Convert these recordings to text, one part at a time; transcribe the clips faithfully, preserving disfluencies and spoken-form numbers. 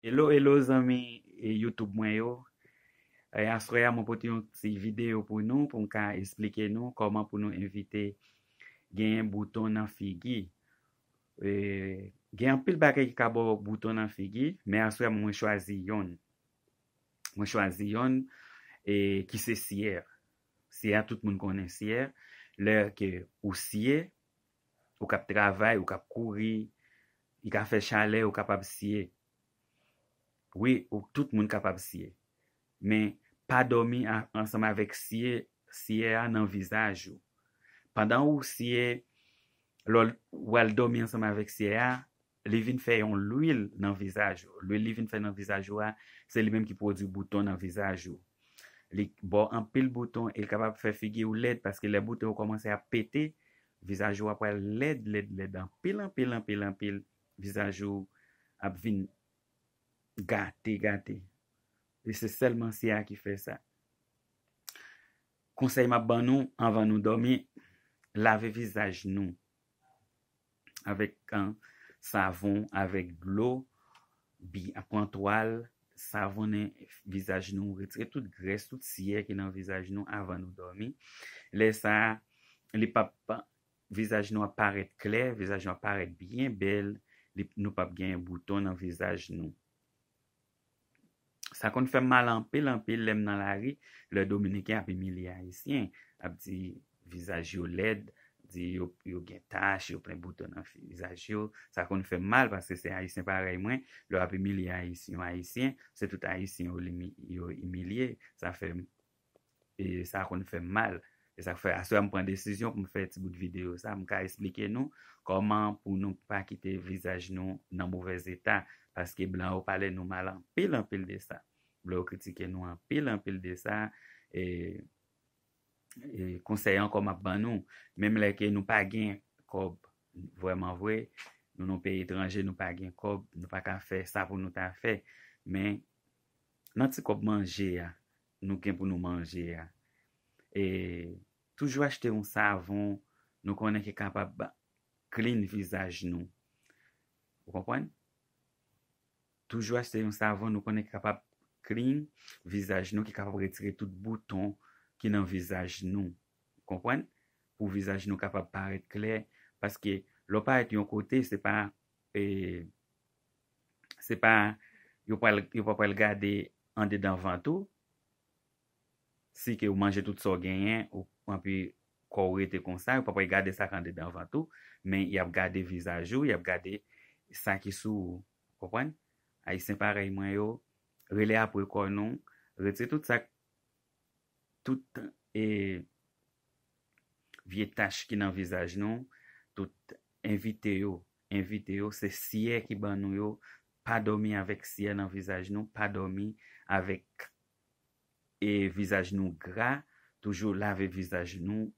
Hello, hello, zanmi e YouTube mwen yo. E aswè a, mwen pote yon ti videyo pou nou, pou m ka esplike nou kòman pou nou evite genyen bouton nan figi. E, gen anpil bagay ki ka ba w bouton nan figi, men aswè a, mwen chwazi yonn. Mwen chwazi yonn e, ki se syè. Syè a, tout moun konnen syè. Lè ke ou sye, ou k ap travay, ou k ap kouri, li ka fè chalè, ou kapab sye. Wi, ou, tout moun kapab sye. Men, pa dòmi a, ansanm avèk sye, sye a nan vizaj ou. Pandan ou sye, lè w al dòmi ansanm avèk sye a, li vin fè yon lwil nan vizaj ou. Lwil li vin fè nan vizaj ou a, se li menm ki pwodui bouton nan vizaj ou. Li ba w anpil bouton e li kapab fè figi w lèd, paske lè bouton yo kòmanse ap pete, vizaj ou a pral lèd, lèd, lèd, anpil, anpil, anpil, anpil. Vizaj ou ap vin gate, gate. E se sèlman sye a ki fè sa. Konsèy m ap ban nou anvan nou dòmi, lave vizaj nou avèk, an, savon, avèk dlo, bi, pran twal, savonnen vizaj nou, retire tout grès, tout syè ki nan vizaj nou anvan nou dòmi. Lè sa a, li p ap, vizaj nou ap parèt klè, vizaj nou ap parèt byen bèl, li, nou p ap genyen bouton nan vizaj nou. Sa konn fè m mal anpil, anpil lè m nan lari, lè Dominiken ap imilye Ayisyen, ap di vizaj yo lèd, di yo, yo gen tach, yo plen bouton nan fi-, vizaj yo. Sa konn fè m mal paske se Ayisyen parèy mwen, lè w ap imilye Ayisyen, yon Ayisyen, se tout Ayisyen yo, yo imilye. Sa fè m e sa konn fè m mal. E sa k fè aswè a m pran desizyon pou m fè ti bout videyo sa, m ka esplike nou kòman pou nou pa kite vizaj nou nan movèz eta, paske blan yo pale nou mal anpil, anpil de sa. Blan yo kritike nou anpil, anpil de sa. E, e konsèy ankò m ap ban nou, menm lè ke nou pa gen kòb, vrèman vre, nou nan peyi etranje, nou pa gen kòb, nou pa ka fè sa pou nou ta fè. Men, nan ti kòb manje a, nou gen pou nou manje a. E toujou achte yon savon nou konnen ki kapab clean vizaj nou. Ou konprann? Toujou achte yon savon nou konnen ki kapab clean vizaj nou, ki kapab retire tout bouton ki nan vizaj nou. Ou konprann? Pou vizaj nou kapab parèt klè. Paske lè w parèt yon kote, se pa, e, se pa, yo pral, yo pa pral gade andedan vant ou. Si ke ou manje tout sa w genyen, ou, anpi kò w rete konsa, yo pa pral gade sa k andedan vant ou, men y ap gade vizaj ou, y ap gade sa ki sou ou. Konprann? Ayisyen parèy mwen yo, rele apre kò nou, retire tout sa, tout, e, vye tach ki nan vizaj nou, tout, envite yo, envite yo, se syè ki ban nou yo, pa dòmi avèk syè nan vizaj nou, pa dòmi avèk, e, vizaj nou gra, toujou lave vizaj nou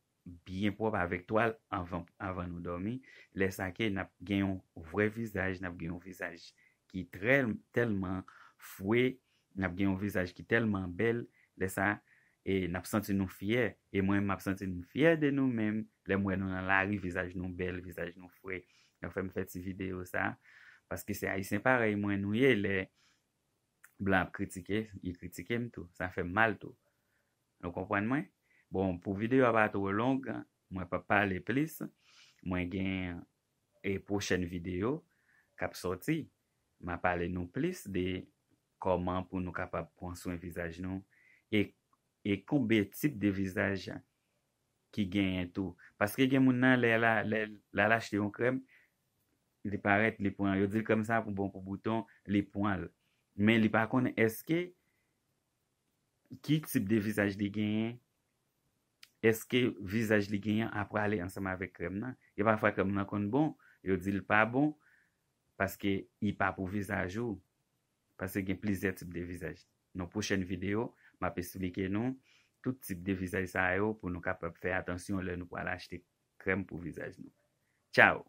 byen pwòp avèk twal anvan, anvan nou dòmi. Lè sa ke n ap gen yon vrè vizaj, n ap gen yon vizaj ki trè, tèlman fre, n ap gen yon vizaj ki tèlman bèl. Lè sa, e n ap santi nou fyè. E mwen, m ap santi m fyè de nou menm. Lè m wè nou nan lari, vizaj nou bèl, vizaj nou fre. Sa fè m fè ti videyo sa. Paske se Ayisyen parèy mwen nou ye. Lè blan ap kritike, li kritike m tou. Sa fè m mal tou. Nou konprann mwen? Bon, pou videyo a pa twò long, mwen p ap pale plis. Mwen gen, e, pwochèn videyo k ap sòti. M a pale nou plis de kòman pou nou kapab pran swen vizaj nou e, e konbe tip de vizaj ki genyen tou. Paske gen moun nan, lè la, lè, lè l achte yon krèm, li parèt, li pran, yo di l krèm sa pou bon pou bouton, li pran l. Men li pa konnen èske ki tip de vizaj li genyen, èske vizaj li genyen ap prale ansanm avèk krèm nan. E pafwa krèm nan konn bon, yo di l pa bon, paske li pa pou vizaj ou. Paske gen plizyè tip de vizaj. Nan pwochèn videyo, m ap esplike nou tout tip de vizaj sa yo pou nou kapab fè atansyon lè nou pral achte krèm pou vizaj nou. Tchao!